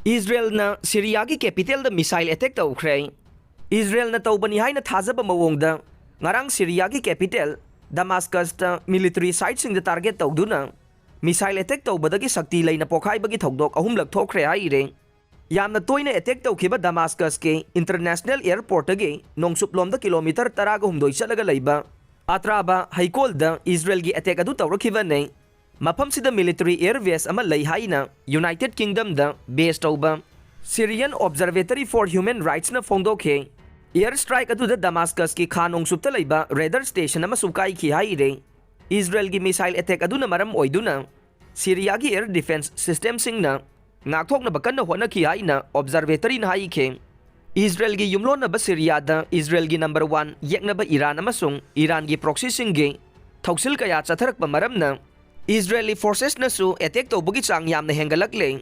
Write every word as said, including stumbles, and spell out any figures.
ꯏꯖꯔꯦꯜꯅ ꯁꯤꯔꯤꯌꯥꯒꯤ capital ꯗ missile attack ꯇꯧꯈ꯭ꯔꯦ꯫ ꯏꯖꯔꯦꯜꯅ ꯇꯧꯕꯅꯤ ꯍꯥꯏꯅ ꯊꯥꯖꯕ ꯃꯑꯣꯡꯗ ꯉꯔꯥꯡ ꯁꯤꯔꯤꯌꯥꯒꯤ capital ꯗꯃꯥꯁꯀꯁꯇ military site ꯁꯤꯡꯗ target ꯇꯧꯗꯨꯅ missile attack ꯇꯧꯕꯗꯒꯤ ꯁꯛꯇꯤ ꯂꯩꯅ ꯄꯣꯈꯥꯏꯕꯒꯤ ꯊꯧꯗꯣꯛ ꯑꯍꯨꯝꯂꯛ ꯊꯣꯛꯈ꯭ꯔꯦ ꯍꯥꯏꯔꯦ꯫ ꯌꯥꯝꯅ ꯇꯣꯏꯅ attack ꯇꯧꯈꯤꯕ ꯗꯃꯥꯁꯀꯁꯀꯤ international airport ꯇꯒꯤ ꯅꯣꯡꯆꯨꯞꯂꯣꯝꯗ kilometre ꯇꯔꯥꯒ ꯍꯨꯝꯗꯣꯏ ꯆꯠꯂꯒ ꯂꯩꯕ ꯑꯇ꯭ꯔꯥꯕ ꯍꯩꯀꯣꯜꯗ ꯏꯖꯔꯦꯜꯒꯤ attack ꯑꯗꯨ ꯇꯧꯔꯛꯈꯤꯕꯅꯤ꯫ ꯃꯐꯝꯁꯤꯗ military air base ꯑꯃ ꯂꯩ ꯍꯥꯏꯅ United Kingdom ꯗ base ꯇꯧꯕ Syrian Observatory for Human Rights ꯅ ꯐꯣꯡꯗꯣꯛꯈꯤ꯫ Air strike ꯑꯗꯨꯗ ꯗꯃꯥꯁꯀꯁꯀꯤ ꯈꯥ ꯅꯣꯡꯆꯨꯞꯇ ꯂꯩꯕ radar station ꯑꯃꯁꯨ ꯀꯥꯏꯈꯤ ꯍꯥꯏꯔꯦ꯫ ꯏꯖꯔꯦꯜꯒꯤ missile attack ꯑꯗꯨꯅ ꯃꯔꯝ ꯑꯣꯏꯗꯨꯅ ꯁꯤꯔꯤꯌꯥꯒꯤ air defence system ꯁꯤꯡꯅ ꯉꯥꯛꯊꯣꯛꯅꯕ ꯀꯟꯅ ꯍꯣꯠꯅꯈꯤ ꯍꯥꯏꯅ observatory ꯅ ꯍꯥꯏꯈꯤ꯫ ꯏꯖꯔꯦꯜꯒꯤ ꯌꯨꯝꯂꯣꯟꯅꯕ ꯁꯤꯔꯤꯌꯥꯗ ꯏꯖꯔꯦꯜꯒꯤ number one ꯌꯦꯛꯅꯕ ꯏꯔꯥꯟ ꯑꯃꯁꯨꯡ ꯏꯔꯥꯟꯒꯤ proxy ꯁꯤꯡꯒꯤ ꯊꯧꯁꯤꯜ ꯀꯌꯥ ꯆꯠꯊꯔꯛꯄ ꯃꯔꯝꯅ Israeli forces ꯅꯁꯨ attack ꯇꯧꯕꯒꯤ ꯆꯥꯡ ꯌꯥꯝꯅ ꯍꯦꯟꯒꯠꯂꯛꯂꯦ꯫